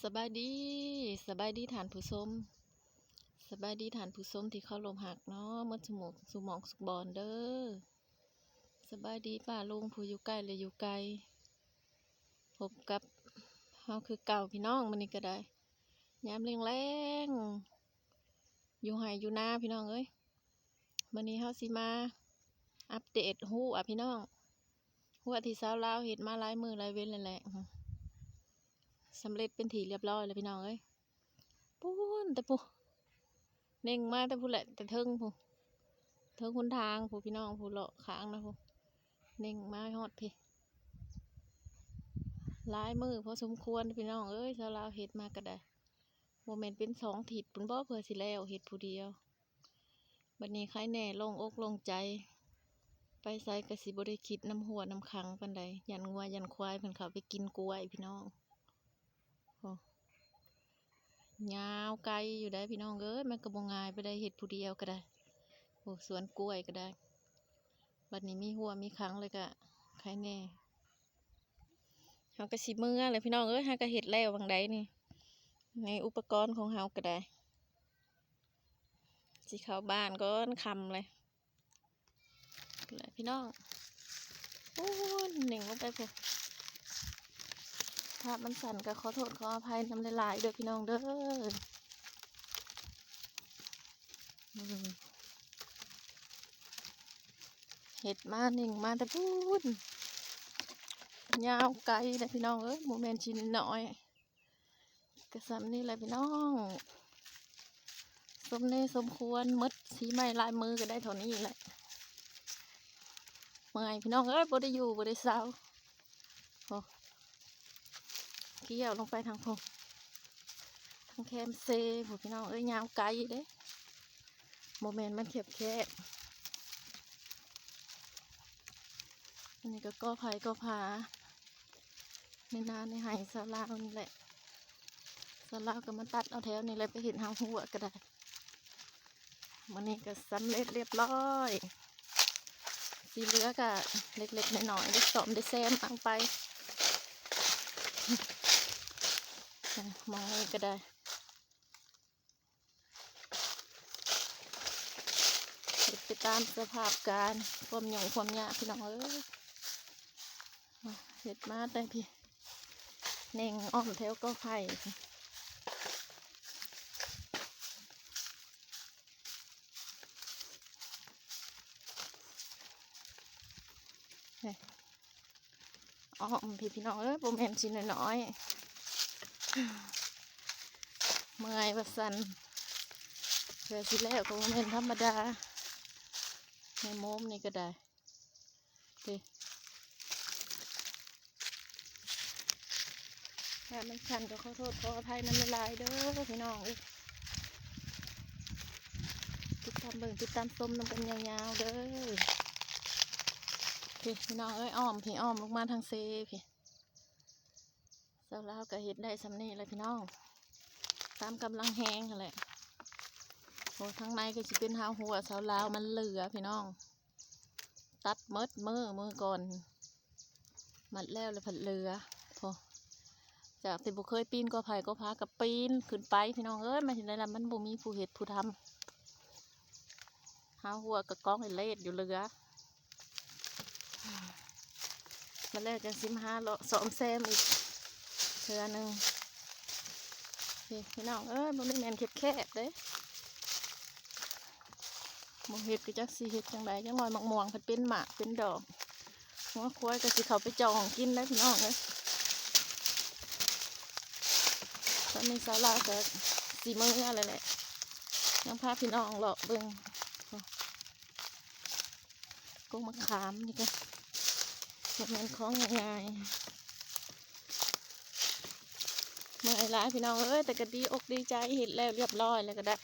ສະບາຍດີ, ສະບາຍດີທ່ານຜູ້ຊົມ, ສະບາຍດີທ່ານຜູ້ຊົມທີ່ເຄົາລົບຮັກເນາະ ໝົດສູ່ໝູ່ສູ່ໝ່ອງສູ່ບ່ອນເດີ. ສະບາຍດີປ້າລຸງຜູ້ຢູ່ໃກ້ ແລະ ຢູ່ໄກ, ພົບກັບເຮົາຄືເກົ່າພີ່ນ້ອງ. ມື້ນີ້ກໍໄດ້ ຍາມແລງໆ ຢູ່ໄຮ່ຢູ່ນາພີ່ນ້ອງເອີຍ. ມື້ນີ້ເຮົາຊິມາອັບເດດຮົ້ວພີ່ນ້ອງ, ຮົ້ວທີ່ຊາວລາວເຮັດມາຫຼາຍມື້ຫຼາຍເວັນແລ້ວແຫຼະ ສຳເລັດເປັນທີ່ລຽບຮ້ອຍແລ້ວພີ່ນ້ອງເອີຍ. ປູ້ນແຕ່ປູ້ນ ເໜັ່ງມາແຕ່ພຸ້ນແຫຼະ ແຕ່ເທິງພຸ້ນ ເທິງຫົນທາງພຸ້ນພີ່ນ້ອງ, ຜູ້ເລາະຂ້າງນະພຸ້ນ ເໜັ່ງມາຮອດພີ້. ຫຼາຍມື້ພໍສົມຄວນພີ່ນ້ອງເອີຍ, ຊາວລາວເຮັດມາກໍໄດ້ ບໍ່ແມ່ນເປັນສອງທິດພຸ້ນບໍ ເພື່ອຊິແລ້ວ ເຮັດຜູ້ດຽວ. ບັດນີ້ໄຄແນ່ ໂລ່ງອົກໂລ່ງໃຈ, ໄປໃສກໍຊິບໍ່ໄດ້ຄິດນຳຮົ້ວນຳຄັງປານໃດ, ຢ້ານງົວຢ້ານຄວາຍເພິ່ນເຂົ້າໄປກິນກ້ວຍພີ່ນ້ອງ. ໂອ້ ຍາວໄກຢູ່ໄດ໋ພີ່ນ້ອງເອີຍ, ມັນກໍບໍ່ງ່າຍປານໃດ ເຮັດຜູ້ດຽວກໍໄດ້. ໂອ້ ສວນກ້ວຍກໍໄດ້, ບັດນີ້ມີຮົ້ວມີຄັງເລີຍກໍໄຄແນ່. ເຮົາກໍຊິເມືອແຫຼະພີ່ນ້ອງເອີຍ, ເຮົາກໍເຮັດແລ້ວຫວ່າງໃດນີ້ ໃນອຸປະກອນຂອງເຮົາກໍໄດ້. ຊິເຂົ້າບ້ານກ່ອນ ຄ່ຳແລ້ວ ແຫຼະພີ່ນ້ອງ. ໂອ້ຍ ເໜັ່ງລົງໄປພຸ້ນ, ພາບມັນສັ່ນກໍຂໍໂທດຂໍອະໄພນຳຫຼາຍໆເດີພີ່ນ້ອງເດີ. ເຮັດມາ ເໜັ່ງມາແຕ່ພຸ້ນ ຍາວໄກເດ້ພີ່ນ້ອງເອີຍ, ບໍ່ແມ່ນຊິນ້ອຍ. ກໍສ່ຳນີ້ແຫຼະພີ່ນ້ອງ, ສົມເນສົມຄວນ, ໝົດສີໄມ້ລາຍມືກໍໄດ້ເທົ່ານີ້ແຫຼະ. ເມື່ອຍພີ່ນ້ອງເອີຍ, ບໍ່ໄດ້ຢູ່ບໍ່ໄດ້ເຊົາ. ໂອ້ ກ່ຽວລົງໄປທາງພຸ້ນ ທາງແຄມເຊພຸ້ນພີ່ນ້ອງເອີຍ, ຍາວໄກເດ້, ບໍ່ແມ່ນມັນແຄບໆ. ອັນນີ້ກໍກໍໄຜ່ກໍຜາ ໃນນາໃນໄຮ່ຊາວລາວນີ້ແຫຼະ, ຊາວລາວກໍມາຕັດເອົາແຖວນີ້ແຫຼະ ໄປເຮັດເຮົາຮົ້ວກໍໄດ້. ມື້ນີ້ກໍສຳເລັດລຽບຮ້ອຍ, ທີ່ເຫຼືອກໍເລັກໆນ້ອຍໆ ໄດ້ສ້ອມໄດ້ແຊມເອົາໄປ. ອ່ະ ມອງນີ້ກໍໄດ້ ເຮັດໄປຕາມສະພາບການ ຄວາມຫຍຸ້ງຄວາມຍາກພີ່ນ້ອງເອີຍ. ເຮັດມາແຕ່ພີ້ ເໜັ່ງອ້ອມແຖວກໍໄຜ່. ອ້ອມພີ້ພີ່ນ້ອງເອີຍ, ບໍ່ແມ່ນຊິນ້ອຍໆ ເມື່ອຍວ່າຊັ້ນ, ເພື່ອຊິແລ້ວກໍບໍ່ແມ່ນທຳມະດາ. ໃນມຸມນີ້ກໍໄດ້ ເດ້ ຖ້າມັນສັ້ນກໍຂໍໂທດຂໍອະໄພນຳຫຼາຍໆເດີພີ່ນ້ອງເອີຍ. ຕິດຕາມເບິ່ງຕິດຕາມຊົມນຳກັນຍາວໆເດີ. ພີ້ພີ່ນ້ອງເອີຍ, ອ້ອມພີ້ ອ້ອມລົງມາທາງເຊພີ້. ຊາວລາວກໍເຮັດໄດ້ສ່ຳນີ້ແຫຼະພີ່ນ້ອງ, ຕາມກຳລັງແຮງຫັ້ນແຫຼະ. ໂອ້ ທາງໃນກໍຊິເປັນຮາວຮົ້ວຊາວລາວ ມັນເຫຼືອພີ່ນ້ອງ, ຕັດໝົດມື້ ມື້ກ່ອນ ມັດແລ້ວແລ້ວພັດເຫຼືອ. ໂອ້ ຈາກທີ່ບໍ່ເຄີຍປີນກໍໄຜ່ກໍຜາ ກໍປີນຂຶ້ນໄປພີ່ນ້ອງເອີຍ. ມາເຮັດໄດ້ລະ ມັນບໍ່ມີຜູ້ເຮັດຜູ້ທຳ. ຮາວຮົ້ວກໍກອງເລດຢູ່ເຫຼືອ. ມາແລ້ວຈັ່ງຊິມາຫາເລາະສ້ອມແຊມອີກເທື່ອໜຶ່ງ. ນີ້ພີ່ນ້ອງເອີຍ, ບໍ່ໄດ້ແມ່ນແຄບໆເດ້. ບໍ່ເຮັດກໍຈັກຊິເຮັດຈັ່ງໃດ, ຢ່າງໜ້ອຍໝາກມ່ວງພັດເປັນໝາກເປັນດອກ, ງົວຄວາຍກໍຊິເຂົ້າໄປຈ່ອງກິນໄດ໋ພີ່ນ້ອງເອີຍ. ຕອນນີ້ສາວລາວກໍຊິເມືອແລ້ວແຫຼະ, ຍັງພາພີ່ນ້ອງເລາະເບິ່ງ ໂອ້ ກົກໝາກຂາມນີ້ກໍບໍ່ແມ່ນຂອງງ່າຍ. ເມື່ອຍຫຼາຍພີ່ນ້ອງເອີຍ, ແຕ່ກໍດີອົກດີໃຈ, ເຮັດແລ້ວລຽບຮ້ອຍແລ້ວກໍໄດ້,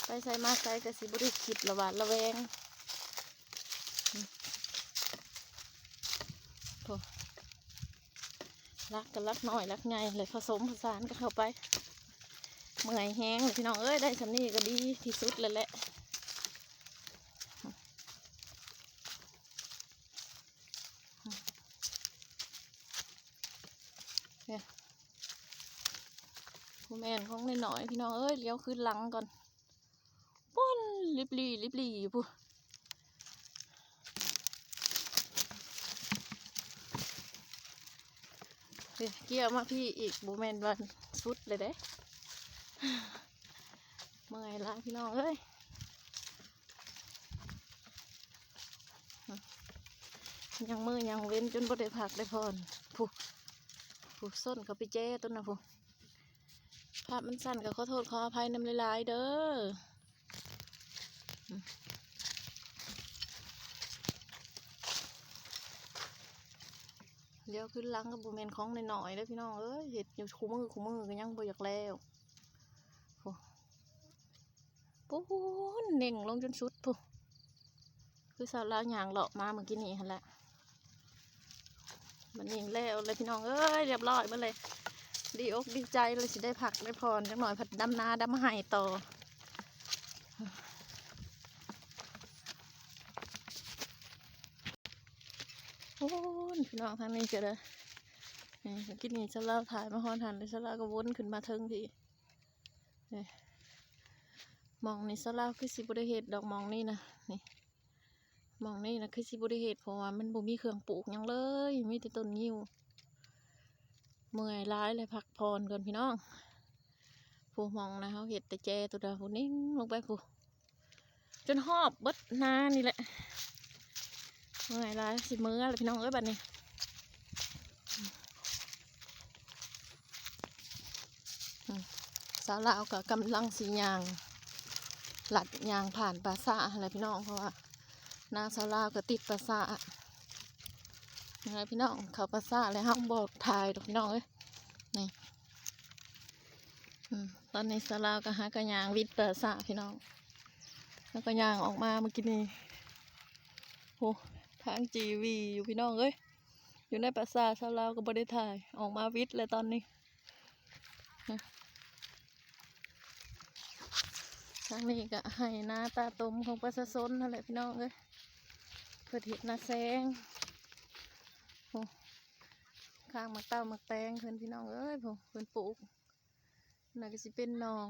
ໄປໃສມາໃສກໍຊິບໍ່ໄດ້ຄິດລະຫວາດລະແວງ. ໂອ້ ລັກກໍລັກນ້ອຍລັກໃຫຍ່ ແລ້ວຜະສົມຜະສານກັນເຂົ້າໄປ. ເມື່ອຍແຮງພີ່ນ້ອງເອີຍ, ໄດ້ສ່ຳນີ້ກໍດີທີ່ສຸດແລ້ວແຫຼະ. ເອີ ບໍ່ແມ່ນຂອງນ້ອຍໆ ພີ່ນ້ອງເອີຍ, ລ້ຽວຄືນຫຼັງກ່ອນ. ປຸ້ນ ລິບຫຼີ່ລິບຫຼີ່ຢູ່ພຸ້ນ. ເອີ ກ່ຽວມາພີ້ອີກ ບໍ່ແມ່ນວ່າສຸດເລີຍເດ້. ເມື່ອຍຫຼາຍພີ່ນ້ອງເອີຍ. ຍັງມື້ຍັງເວັນຈົນບໍ່ໄດ້ພັກໄດ້ຜ່ອນ. ພຸ້ນ ພຸ້ນ ຊົນເຂົ້າໄປແຈຕົວນະພຸ້ນ. ພາບມັນສັ້ນກໍຂໍໂທດຂໍອະໄພນຳຫຼາຍໆເດີ. ລ້ຽວຄືນຫຼັງກໍບໍ່ແມ່ນຂອງນ້ອຍໆເດີພີ່ນ້ອງເອີຍ, ເຮັດຢູ່ຄູ່ມື້ຄູ່ມື້ກໍຍັງບໍ່ຢາກແລ້ວ. ພຸ້ນ ປູ້ນ ເໜັ່ງລົງຈົນສຸດພຸ້ນ. ຄືສາວລາວຍ່າງເລາະມາເມື່ອກີ້ນີ້ຫັ້ນແຫຼະ. ບັດນີ້ແລ້ວແລ້ວພີ່ນ້ອງເອີຍ, ລຽບຮ້ອຍໝົດເລີຍ. ດີອົກດີໃຈເລີຍ ຊິໄດ້ພັກໄດ້ຜ່ອນຈັກໜ່ອຍ, ພັດດຳນາດຳໄຮ່ຕໍ່. ໂອ້ຍ ພີ່ນ້ອງ ທາງນີ້ກໍໄດ້. ນີ້ ເມື່ອກີ້ນີ້ສາວລາວຖ່າຍມາຮອດຫັ້ນ ແລ້ວສາວລາວກໍວົນຂຶ້ນມາເທິງພີ້. ນີ້ ໝ່ອງນີ້ສາວລາວຄືຊິບໍ່ໄດ້ເຮັດດອກ ໝ່ອງນີ້ນະ. ນີ້ ໝ່ອງນີ້ນະຄືຊິບໍ່ໄດ້ເຮັດ ເພາະວ່າມັນບໍ່ມີເຄື່ອງປູກຫຍັງເລີຍ, ມີແຕ່ຕົ້ນງິ້ວ. ເມື່ອຍຫຼາຍແລ້ວ ພັກຜ່ອນກ່ອນພີ່ນ້ອງ. ຜູ້ໝ່ອງນະ ເຮົາເຮັດແຕ່ແຈຕົວດຽວ ຜູ້ໜິ່ງລົງໄປຜູ້ ຈົນຮອບເບິດນານີ້ແຫຼະ. ເມື່ອຍຫຼາຍ ຊິເມືອແລ້ວພີ່ນ້ອງເອີຍ ບັດນີ້. ອືມ ສາວລາວກໍກຳລັງຊິຍ່າງ ລັດຍ່າງຜ່ານປ່າຊ້າຫັ້ນແຫຼະພີ່ນ້ອງ, ເພາະວ່ານາສາວລາວກໍຕິດປ່າຊ້າ. ນີ້ແຫຼະພີ່ນ້ອງ ເຂົ້າປ່າຊ້າແລ້ວ ເຮົາບໍ່ຖ່າຍດອກພີ່ນ້ອງເອີຍ. ນີ້ ອືມ ຕອນນີ້ສາວລາວກໍຫາກໍຍ່າງວິດປ່າຊ້າພີ່ນ້ອງ, ແລ້ວກໍຍ່າງອອກມາເມື່ອກີ້ນີ້. ໂອ້ ທາງຈີວີຢູ່ພີ່ນ້ອງເອີຍ, ຢູ່ໃນປ່າຊ້າສາວລາວກໍບໍ່ໄດ້ຖ່າຍ, ອອກມາວິດແລ້ວຕອນນີ້. ທາງນີ້ກໍໄຮ່ນາຕາຕົມຂອງປະຊາຊົນຫັ້ນແຫຼະພີ່ນ້ອງເອີຍ, ເພິ່ນເຮັດນາແຊງ. ໂອ້ ຂ້າງໝາກເຕົ້າໝາກແຕງເພິ່ນພີ່ນ້ອງເອີຍ, ໂອ້ ເພິ່ນປູກ. ນັ້ນກໍຊິເປັນໜອງ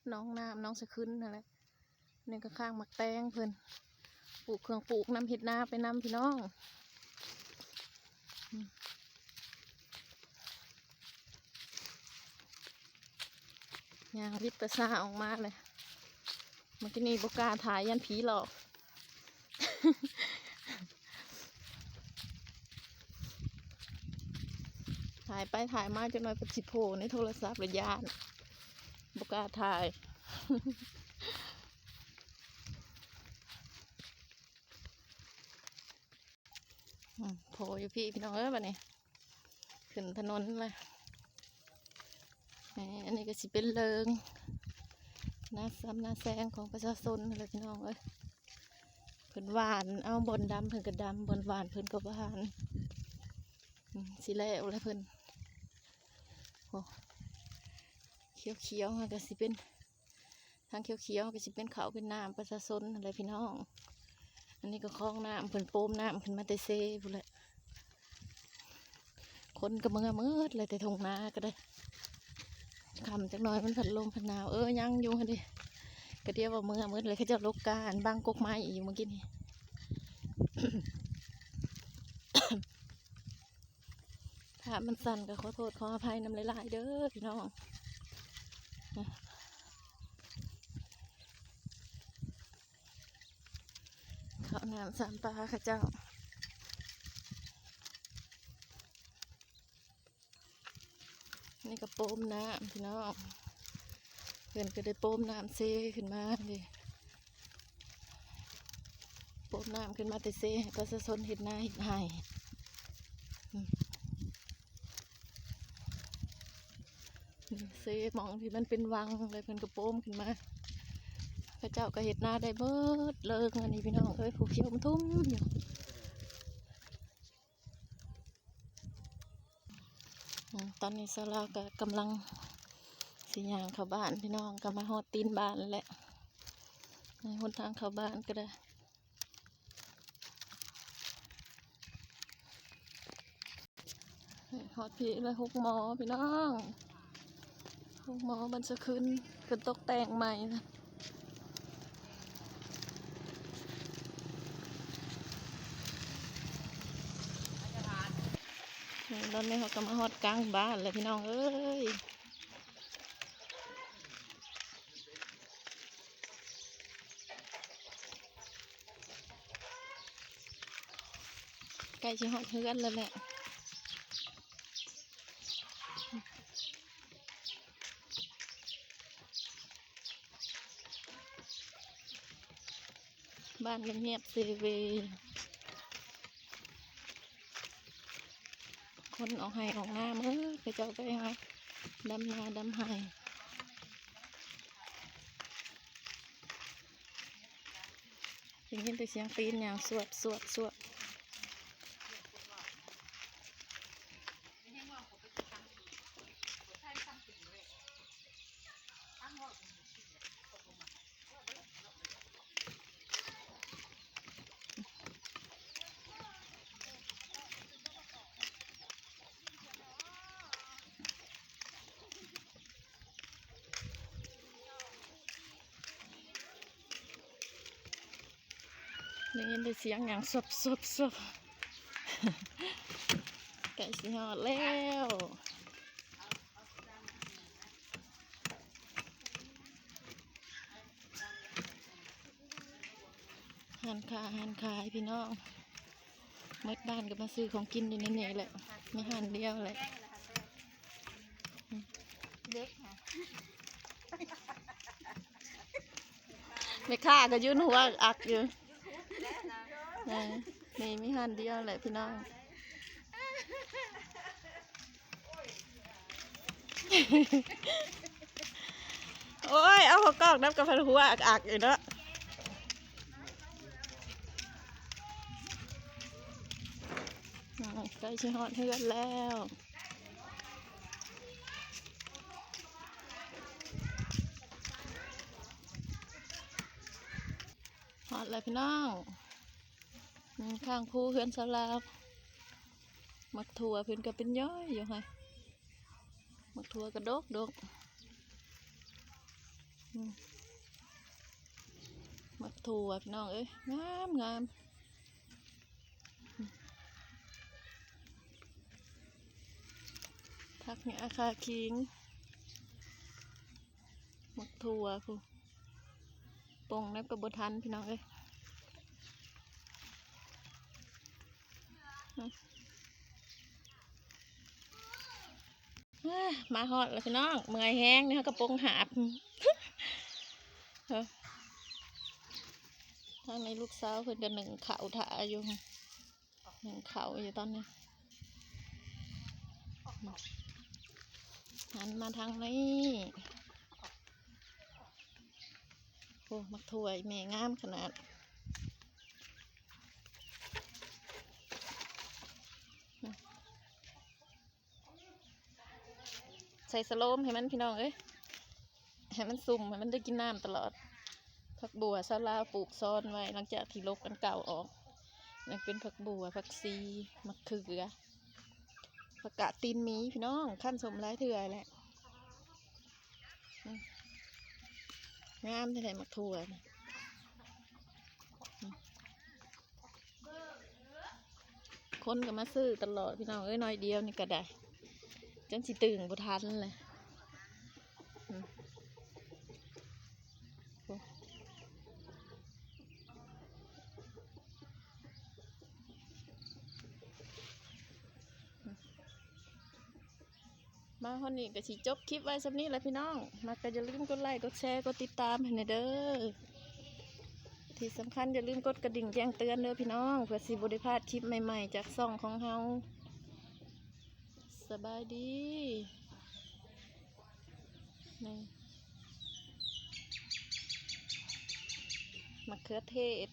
ໜອງນ້ຳ ໜອງສະຂຶນຫັ້ນແຫຼະ. ນີ້ກໍຂ້າງໝາກແຕງເພິ່ນ ປູກເຄື່ອງປູກນຳ ເຮັດນາໄປນຳພີ່ນ້ອງ. ອືມ ຍ່າງວິດປະຊາອອກມາເລີຍ. ເມື່ອກີ້ນີ້ບໍ່ກ້າຖ່າຍ ຢ້ານຜີຫຼອກ. ຖ່າຍໄປຖ່າຍມາ ຈັກໜ້ອຍເພິ່ນຊິໂພ້ໃນໂທລະສັບລະຢ້ານ ບໍ່ກ້າຖ່າຍ. ອືມ ໂພ້ຢູ່ພີ້ພີ່ນ້ອງເອີຍ ບັດນີ້ ຂຶ້ນຖະໜົນລະ. ນີ້ ອັນນີ້ກໍຊິເປັນເລີງນາຊຳນາແຊງຂອງປະຊາຊົນຫັ້ນແຫຼະພີ່ນ້ອງເອີຍ. ເພິ່ນຫວ່ານເອົາ ບ່ອນດຳເພິ່ນກໍດຳ ບ່ອນຫວ່ານເພິ່ນກໍຫວ່ານ. ອືມ ຊິແລ້ວແລ້ວເພິ່ນ. ໂອ້ ຂຽວໆຫັ້ນກໍຊິເປັນ ທາງຂຽວໆກໍຊິເປັນເຂົ້າເປັນນ້ຳປະຊາຊົນຫັ້ນແຫຼະພີ່ນ້ອງ. ອັນນີ້ກໍຄອງນ້ຳ ເພິ່ນໂປມນ້ຳຂຶ້ນມາແຕ່ເຊພຸ້ນແຫຼະ. ຄົນກໍເມືອໝົດແຫຼະ ແຕ່ທົ່ງນາກໍໄດ້. ຄ່ຳຈັກໜ້ອຍມັນພັດລົມພັດໜາວ. ເອີ ຍັງຢູ່ຫັ້ນເດ ກະດຽວວ່າເມືອໝົດແຫຼະ. ເຂົາເຈົ້າລົກກ້າອັນບັງກົກໄມ້ອີກເມື່ອກີ້ນີ້. ພາບມັນສັ້ນກໍຂໍໂທດຂໍອະໄພນຳຫຼາຍໆເດີພີ່ນ້ອງ. ເຂົ້ານ້ຳສາມປາເຂົາເຈົ້າ. ນີ້ກໍໂປມນ້ຳພີ່ນ້ອງ ເພິ່ນກໍໄດ້ໂປມນ້ຳເຊຂຶ້ນມາເດ້. ໂປມນ້ຳຂຶ້ນມາແຕ່ເຊໃຫ້ປະຊາຊົນເຮັດນາເຮັດໄຮ່. ອືມ ນີ້ເຊໝ່ອງທີ່ມັນເປັນວັງ ແລ້ວເພິ່ນກໍໂປມຂຶ້ນມາ. ເຂົາເຈົ້າກໍເຮັດນາໄດ້ເບິດເລີງອັນນີ້ພີ່ນ້ອງເອີຍ ຜູ້ຂຽວມາທຸ່ມຢູ່. ອືມ ຕອນນີ້ສາວລາວກໍກຳລັງຊິຍ່າງເຂົ້າບ້ານພີ່ນ້ອງ ກໍມາຮອດຕີນບ້ານແລ້ວ. ໃນຫົນທາງເຂົ້າບ້ານກໍໄດ້ ຮອດພີ້ແລ້ວ ໂຮງໝໍພີ່ນ້ອງ. ໂຮງໝໍບ້ານສະຂຶນ ເພິ່ນຕົກແຕ່ງໃໝ່ນະ. ນີ້ ຕອນນີ້ເຮົາກໍມາຮອດກາງບ້ານແລ້ວ ພີ່ນ້ອງເອີຍ. ໃກ້ຊິຮອດເຮືອນແລ້ວແຫຼະ. ບ້ານກໍງຽບເຊເວ. ຄົນອອກໄຮ່ອອກນາເໝິດ ເຂົາເຈົ້າໄປຫາດຳນາດຳໄຮ່. ໄດ້ຍິນແຕ່ສຽງຕີນຍ່າງສວບ ສວບ ສວບ. ໄດ້ຍິນແຕ່ສຽງຫຍັງ ສົບ ສົບ ສົບ. ໃກ້ຊິຮອດແລ້ວ. ຮ້ານຄ້າຮ້ານຂາຍພີ່ນ້ອງ ໝົດບ້ານກໍມາຊື້ຂອງກິນຢູ່ໃນນີ້ແຫຼະ ມີຮ້ານດຽວແຫຼະ. ເດັກ ແມ່ຄ້າກໍຢືນຫົວອັກຢູ່. ເອີ ນີ້ມີຮ້ານດຽວແຫຼະພີ່ນ້ອງ. ໂອ້ຍ ເອົາຫົວກອກນຳກັບພັນຫົວອັກໆຢູ່ເນາະ. ອືມ ໃກ້ຊິຮອດເຮືອນແລ້ວ. ຮອດແລ້ວພີ່ນ້ອງ ຂ້າງພູເຮືອນສາລາວ. ໝາກຖົ່ວເພິ່ນກໍເປັນຍ້ອຍຢູ່ຫັ້ນ ໝາກຖົ່ວກໍດົກໆ. ອືມ ໝາກຖົ່ວພີ່ນ້ອງເອີຍ ງາມໆ. ຜັກຫຍ້າຄາຄີງ ໝາກຖົ່ວພຸ້ນ ປົ່ງແນວກໍບໍ່ທັນພີ່ນ້ອງເອີຍ. ມາຮອດແລ້ວພີ່ນ້ອງ ເມື່ອຍແຮງນີ້ ເຮົາກໍປົ່ງຫາບ. ທາງໃນລູກສາວເພິ່ນກໍໜຶ້ງເຂົ້າຖ້າຢູ່. ໜຶ້ງເຂົ້າຢູ່ຕອນນີ້ ຫັນມາທາງນີ້. ໂອ້ ໝາກຖົ່ວອີ່ແມ່ງາມຂະໜາດ. ໃສ່ສະໂລມໃຫ້ມັນພີ່ນ້ອງເອີຍ ໃຫ້ມັນຊຸ່ມ ໃຫ້ມັນໄດ້ກິນນ້ຳຕະຫຼອດ. ຜັກບົ່ວຊາວລາວປູກຊ້ອນໄວ້ ຫຼັງຈາກທີ່ລົກອັນເກົ່າອອກ. ຍັງເປັນຜັກບົ່ວ ຜັກຊີ ໝາກເຂືອ ຜັກກາດຕີນໝີພີ່ນ້ອງ ຄັນສົມຫຼາຍເທື່ອແຫຼະ. ອືມ ງາມແທ້ໆ ໝາກຖົ່ວນີ້. ອືມ ຄົນກໍມາຊື້ຕະຫຼອດພີ່ນ້ອງເອີຍ ໜ້ອຍດຽວນີ້ກໍໄດ້ ຈົນຊິຕຶງບໍ່ທັນແຫຼະ. ອືມ ໂອ້ ມາຮອດນີ້ກໍຊິຈົບຄລິບໄວ້ສ່ຳນີ້ແຫຼະພີ່ນ້ອງ. ມັກກໍຢ່າລືມກົດໄລ້ ກົດແຊ ກົດຕິດຕາມໃຫ້ແດ່ເດີ. ທີ່ສຳຄັນຢ່າລືມກົດກະດິ່ງແຈ້ງເຕືອນເດີພີ່ນ້ອງ ເພື່ອຊິບໍ່ໄດ້ພາດຄລິບໃໝ່ໆ ຈາກຊ່ອງຂອງເຮົາ. ສະບາຍດີ. ນີ້ ມະເຂືອເທດ.